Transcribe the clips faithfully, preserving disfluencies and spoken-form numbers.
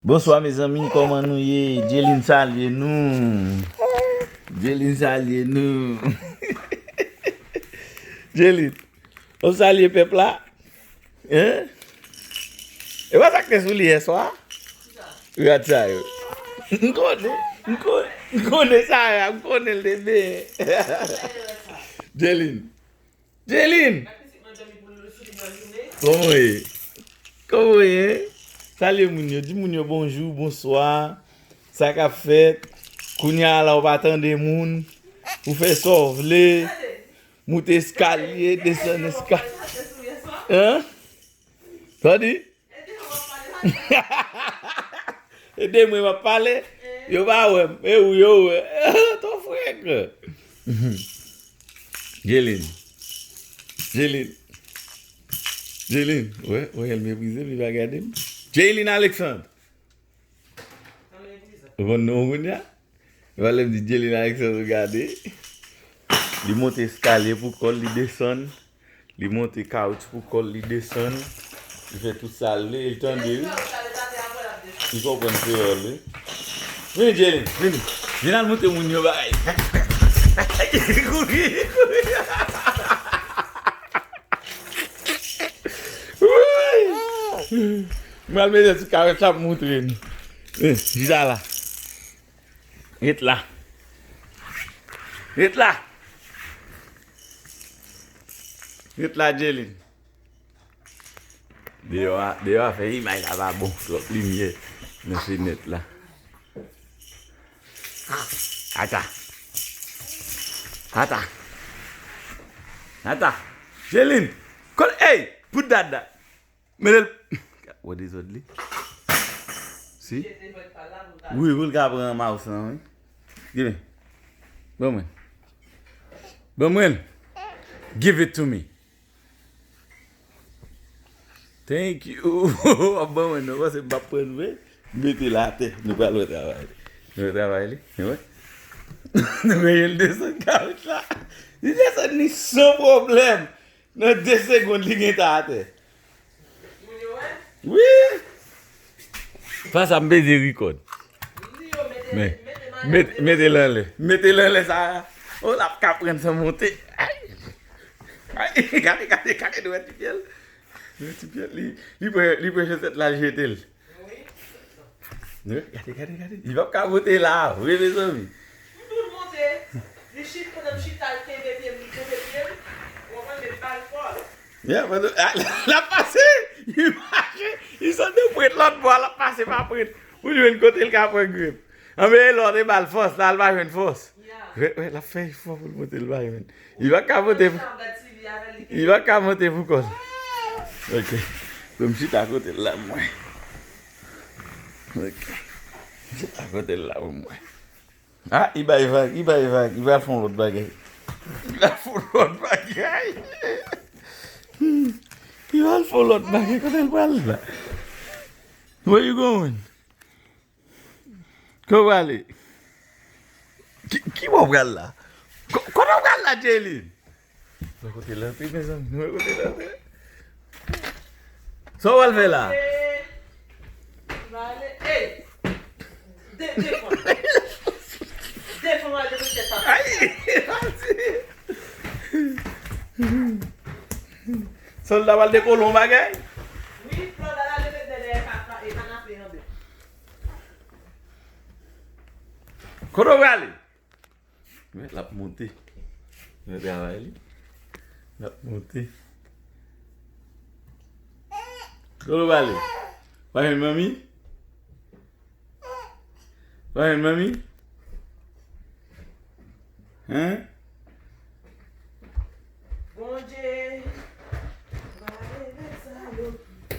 Bonswa mezanmi, kòman nou ye? Jelin salye nou. Jelin salye nou. Jelin, w ap salye pèp la? Hein? E pa sa k te sou li yè swa? Gad sa yo. M konnen, m konnen, m konnen sa a, m konnen l te benyen. Jelin. Jelin! Kòman w ye? Kòman w ye? Salye moun yo, di moun yo bonjou, bonswa. Sa k ap fèt? Kounye a la, ou pa tande moun. Ou fè sa w vle. Moute eskalye, desann eskalye. Hein? Sa w di? Ede mwen, m ap pale. Yo pa wè m. E ou yo wè. Twò frekan. Jelin. Jelin. Jelin. Wè, wè, l meprize m, li pa gade m. Jelin Alexandre. Ou konn non kounye a? Valè m di Jelin Alexandre gade. Li monte eskalye pou kò l, li desann. Li monte kawoutchou pou kò l, li desann. Li fè tout sa l vle, li tande wi. Li konprann kreyòl wi. Vini Jelin, vini. Vin al montre moun yo bagay. Kouri, kouri. Woy! M al mete sou kawòt la pou montre nou. Eh, chita la. Ret la. Ret la. Ret la, Jelin. Deyò a, deyò a fè imaj la pa bon, twòp limyè nan fenèt la. Ata. Ata. Ata. Jelin. Kòl, ey, bout dada. Mete l. Wè dezòd li. Si. Wi, pou l ka pran mouse lan, wi. Gade. Ban mwen. Ban mwen. Give it to me. Thank you. W ap ban mwen non, paske m p ap pran vre. M mete l atè. Nou pral wè travay li. Nou wè travay li. Nou wè. Nou wè l desann kawòt la. Li desann li san pwoblèm. Nan de segonn, li gentan atè. Wi! Fwa sa, m peze rikòd. Men, met-, mete l anlè. Mete l anlè, sa. Oh, l ap ka pran san monte. Ay! Ay, gade, gade, gade, dwèt ti pye l. Dwèt ti pye l, li, li pran, li pran chosèt la, l jete l. Gade, gade, gade. Li p ap ka monte la, vre, mezanmi. M tou monte. Li chita, pandan m chita, l kenbe pye m, li kenbe pye m. Ou konprann, men li pa l fò. Ya, pandan, ah, l ap pase. Li mache. Li sot de pwent lòt bò, l ap pase pa pwent. Pou l jwenn kote l ka pran grip. Anben, lè w te ba l fòs, la, l pa jwenn fòs. Ya. Wè, wè, l ap fè efò pou l monte, l pa jwenn. Li pa ka monte pou, li pa ka monte pou kò l. Ok. Bon, m chita kote l la, mwen. Ok. M chita kote l la, mwen. Ah, li bay vag, li bay vag, li pral fè yon lòt bagay. Li pral fè yon lòt bagay. Li pral fè yon lòt bagay, kote l pral la? Where you going? Kote w prale? Ki, ki bò w pral la? Ko-, kote w pral la, Jelin? Mwen kote l antre, mezanmi. Mwen kote l antre. Sa w pral fè la? Vale, ey! De, defann. Defann, al defann tèt papa. Ay! Sòlda pral dekole yon bagay? Wi, sòlda la leve dèyè ka, ka, e kanapé anbe. Kote w prale? Men, l ap monte. Men travay li. L ap monte. Kote w prale? Pa jwenn manmi? Pa jwenn manmi? Hein? Bondye, mare lèzalo.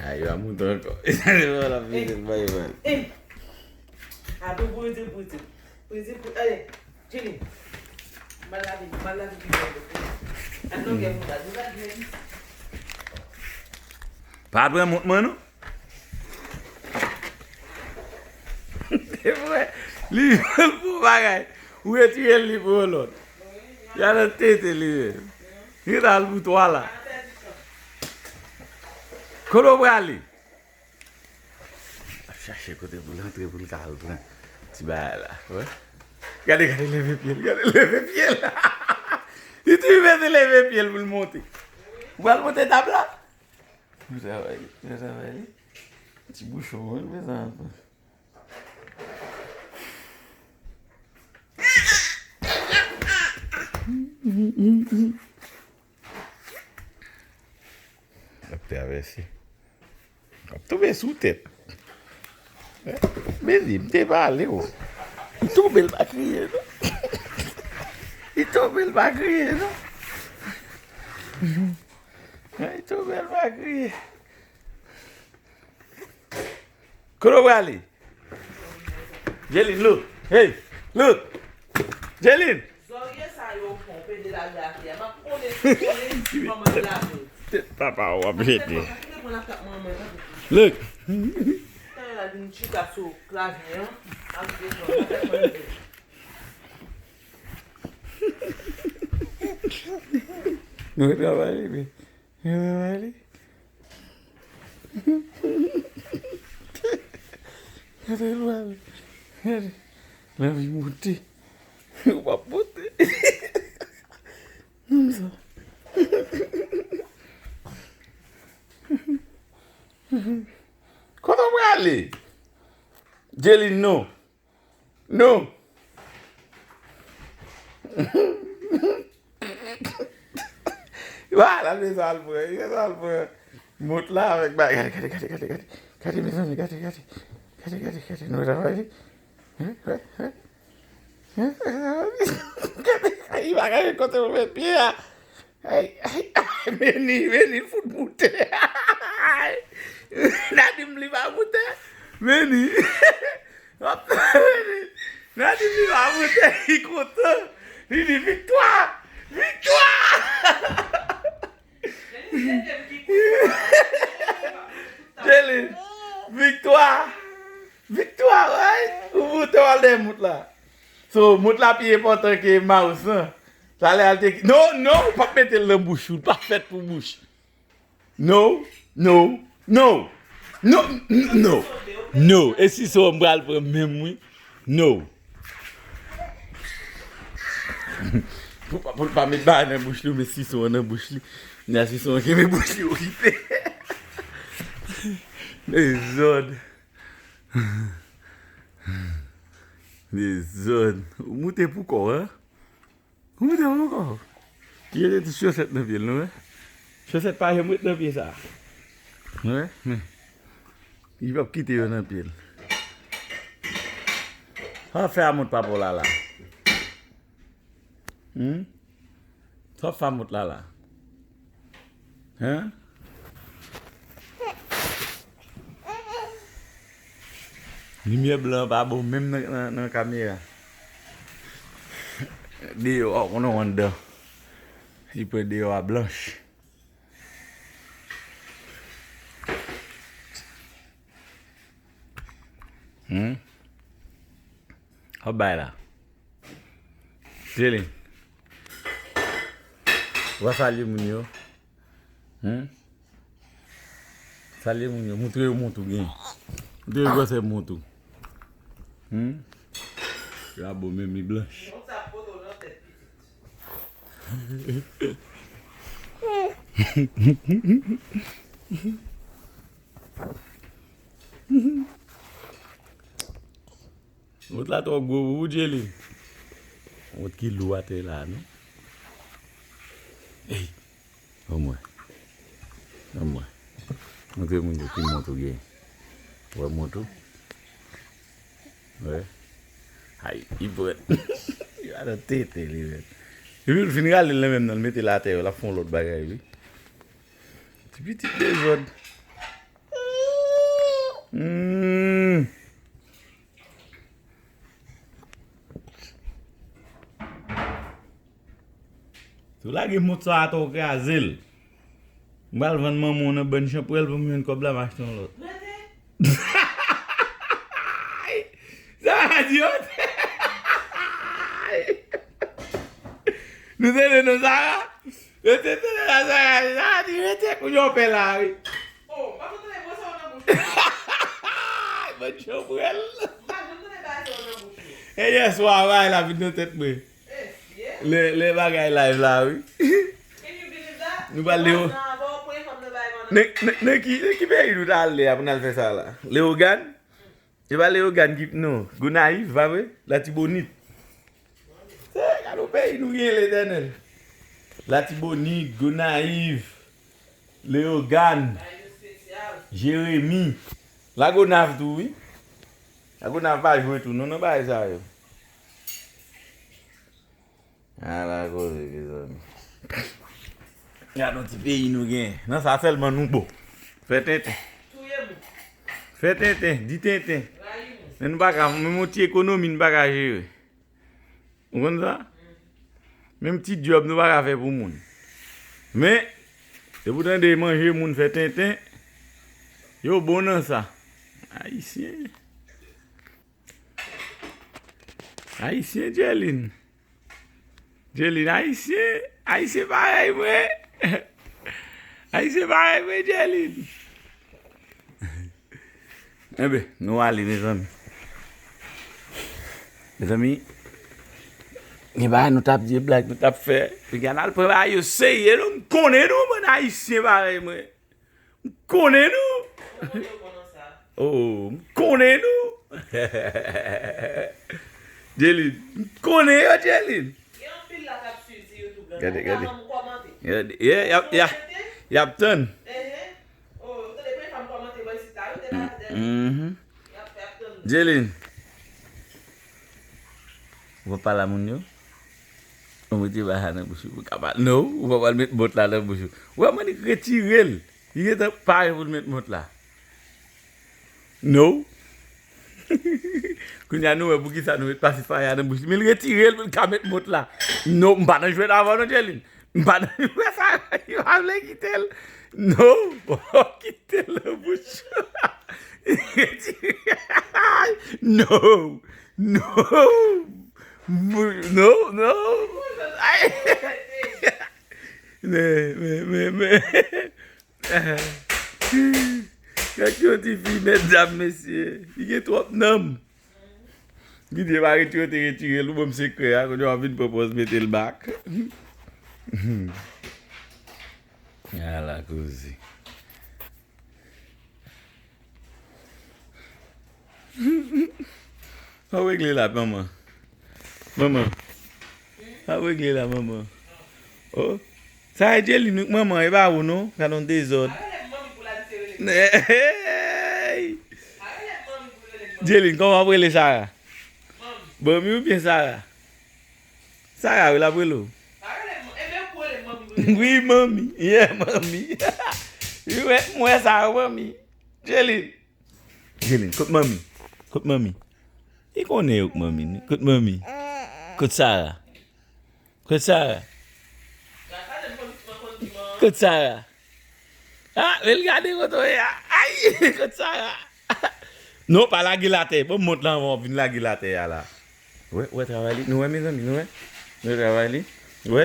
Ay, yo ap monte ankò. L ap vin bay bal. Ey! Apre Bondye, Bondye. Bondye, Bondye. Ale, Jelin. M al lave, m al lave pi byen. Ak longè mouda. Nou pa jwenn. Pa pran mont mwen, non. Se vre. Li jwenn pou bagay. Ou retire l, li pran lòt. Y a nan tete li menm. Li al pou twa la. Kote w prale? Chache kote pou l antre pou l ka al pran ti bagay la. Wè. Gade, gade, leve pye l, gade, leve pye l. Li tou bezwen leve pye l pou l monte. Ou pral monte etap la? Ou travay li, ou travay li. Ti bouchon, wi, bezwen antre. L ap travèse. L ap tonbe sou tèt. Men li, m te pale w. Li tonbe, l pa kriye, non. Li tonbe, l pa kriye, non. Li tonbe, l pa kriye. Kote w prale? Jelin, look. Hey, look. Jelin. Zòrye sa yo pran, pede lage atè a. M ap konnen si konnen si manman l lave. Tèt papa w ap jete. Kite pran lakap manman. Look. Tan la vin chita sou klavye an. Ap vin pran lakap manman. Nou travay, wi. Gade lwa li. Gade lwa li. Gade. Lanvi moute. Ou p ap moute. Menm sa. Kote w prale? Jelin, non. Non. Wa, la, men sa l pran, men sa l pran. Mont la avèk bagay. Gade, gade, gade, gade, gade. Gade, mezanmi, gade, gade. Gade, gade, gade. Nou travay li. Hein, hein, hein. Hein? Gade, li pa gade kote pou met pye a. Ay, ay, ay, men li, men li fout moute. Nadim li pa moute. Men li. Nadim li pa moute, li kontan. Li di, "Viktwa! Viktwa!" Jelin, viktwa! Viktwa, right? Ou moute w al dèyè mont la. So, mont la pi enpòtan ke mouse lan. Talè al te, non, non, ou p ap mete l nan bouch ou, li pa fèt pou bouch. No, no, no. No, n-, no. No. E sison an m pral pran menm, wi. No. Pou pa, pou l pa met bagay nan bouch li, ou met sison an nan bouch li. Nan sison an ki met bouch li okipe. Dezòd. Dezòd. Ou moute pou kò w, hein? Ou mete ankò. Li mete ti chosèt nan pye l, nou wè. Chosèt pa janm ret nan pye sa. Nou wè, men. Li p ap kite yo nan pye l. Sa w ap fè a mont papa w la la? Hmm? Sa w ap fè a mont la la? Hein? Limyè blan an pa bon menm nan, nan, nan kamera. Deyò a, ou konnen w anndan. Li pran deyò a blanch. Hmm? W ap bay la. Jelin. W a salye moun yo. Hmm? Salye moun yo. Moutre yo mont ou gen. Moutre yo gwosè mont ou. Hmm? Yo a bon, menm li blanch. Mont la twò gwo pou ou, Jelin. Mont ki lou atè la, non? Ey, ban m wè. Ban m wè. Montre moun yo ki mont ou gen. Wè mont ou. Wè. Ay, li pran. Li pa nan tete li menm. Epi l fin rale l nan men m nan, l mete l atè, l ap fè yon lòt bagay, wi. Ti pitit dezòd. Hmm. Si w lage mont sa atè, w kraze l. M pral vann manman w nan bann chanpwèl pou m jwenn kòb la, m achte yon lòt. Sa va di yo. Nou tande non, Sara? Rete, tande la, Sara. Sara di rete, kounye a w pè la, wi. Oh, pa konn tande mwen sa nan bouch. Bann chanpwèl. E yèswa, bagay la vin nan tèt mwen. Lè, lè bagay live la, wi. Nou pral Leo. Nan, nan, nan ki, nan ki peyi nou ta al lè a pou n al fè sa la? Leyogàn? E pa Leyogàn ki, non, Gonayiv, pa vre? Latibonit. Se, gade yon peyi nou gen, Letènèl. Latibonit, Gonayiv, Leyogàn, Jeremi, Lagonav tou, wi. Lagonav pa jwe tou, non, nan bagay sa yo. Ala koze, mezanmi. Gade yon ti peyi nou gen. Nan sa sèlman nou bon. Fè tenten. Fè tenten, di tenten. Men nou pa ka, menm yon ti ekonomi nou pa ka jere. Ou konn sa? Menm ti djòb nou pa ka fè pou moun. Men, depi w tande manje moun fè tenten, yo bon nan sa. Ayisyen. Ayisyen, Djelin. Djelin, Ayisyen. Ayisyen parèy mwen. Ayisyen parèy mwen, Djelin. Enben, nou ale, mezanmi. Mezanmi, gen bagay nou t ap di, blag nou t ap fè. Piga n al pran bagay yo serye, nou. M konnen nou, bann Ayisyen parèy mwen. M konnen nou. Oh, m konnen nou. Djelin, m konnen yo, Djelin. Gen anpil la k ap swiv sou YouTube la. Gade, gade. Gade, yeah, y ap, y ap, y ap tann. Oh, ou tande premye fwa m kòmante bò isit la, wi, te la, te la. Mhm. Y ap, y ap tann. Djelin. Ou pa pale a moun yo? Ou mete bagay nan bouch ou pou ka pale. Non, ou pa pral met mont la nan bouch ou. Ou wè, mwen retire l. Li gentan pare pou l met mont la. No. Kounye a nou wè poukisa nou met pasifaya nan bouch li. Men l retire l pou l ka met mont la. No, m pa nan jwèt avè w non, Djelin. M pa nan jwèt sa. Yo pa vle kite l. No. Kite l nan bouch. No. No. No, no. Ay. Men, men, men, men. Gad yon ti fi, medam, mesye. Li gen twòp nanm. Li di pa retire, te retire l, ou ban m sekrè a, kounye a w ap vin pran pòz mete l back. Ala koze. Sa w regle la, manman? Manman. Sa w regle la, manman? Oh. Sa e Djelin wi k manman, e pa ou non. Gad yon dezòd. Hey! Djelin, kòman w ap rele Sara? Manmi oubyen Sara? Sara wi l ap rele w. Wi, manmi. Yeah, manmi. Wi, wè, m wè sa, manmi. Djelin. Djelin, kot manmi? Kot manmi? Li konnen yo k manmi, ni. Kot manmi? Kot Sara? Kot Sara? Kot Sara? Ah, men l gade kote w ye a. Ay, kot Sara? Non, pa lage l atè. Ban m mont la anvan w vin lage l atè a la. Wè, wè travay li. Nou wè, mezanmi, nou wè? Nou wè travay li? Wè?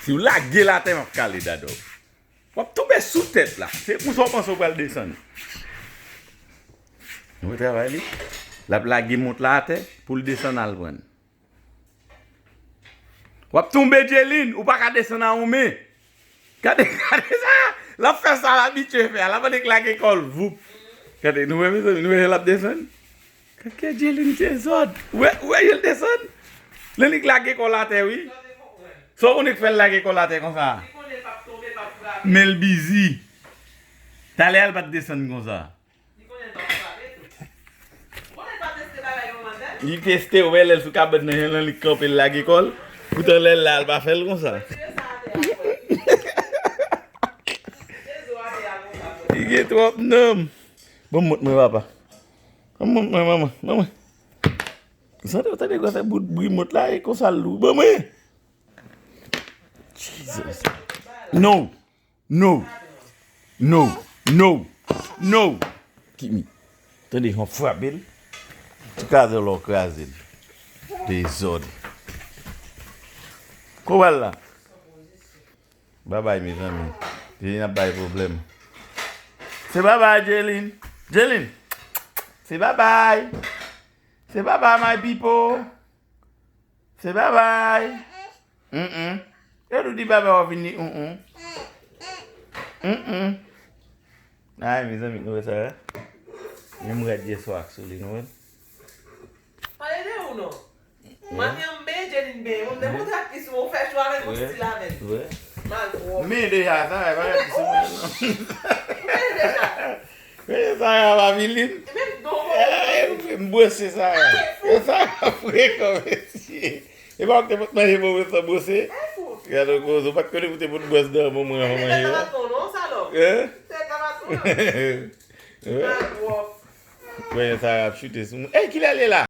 Si w lage l atè, m ap kale dada w. W ap tonbe sou tèt la. Se konsa w panse w pral desann. Nou wè travay li? L ap lage mont la atè pou l desann al pran l. W ap tonbe, Djelin, ou pa ka desann a yon men. Gade, gade sa. L ap fè sa l abitye fè a. L ap annik lage kò l. Voup. Gade, nou wè, mezanmi, nou wè jan l ap desann? Kake Djelin dezòd. Ou wè, ou wè jan l desann? L annik lage kò l atè, wi. Sa w konnen k fè l lage kò l atè konsa? Men l bizi. Talè a l pa t desann konsa. Li teste, ou wè lè l sou kabann nan, jan l annik kanpe, l lage kò l. Poutan lè l la, l pa fè l konsa. Li gen twòp nanm. Bon, mont mwen, papa. Mont mwen, manman, manman. Sante, ou tande gwa fè bout bri mont la, e konsa l lou. Ban mwen. Jesus. No. No. No. No. No. Kimi. Tande, yon frape l. Ti kraze lò kraze l. Dezòd. Kobal la. Babay, mezanmi. Jelin ap bay pwoblèm. Se babay, Jelin. Jelin. Se babay. Se babay, my people. Se babay. Mm-mm. Yo tou di babay, w ap vin di mm-mm. Mm-mm. Ay, mezanmi, nou wè sa, hein? Menm rad yèswa ak sou li, nou wè? Pale de ou non? Mami an ben, Jeline ben. Ou te montre ak pis ou fè chou avèl, ou stil avèl. Mal pwòp. Men deja, sa, e pa pis ou non. Men deja. Men sa, a pa vilin. Men don. M bwose sa. Sa frekan, mesye. E pa ou ki te pot manje pou mwen san bwose? Gade koze, ou pa t konnen pou te pot bwès nan mwen, mwen manje la? Hein? Kwenye sa ap chute sou mwen. Ey, kilè l ye la?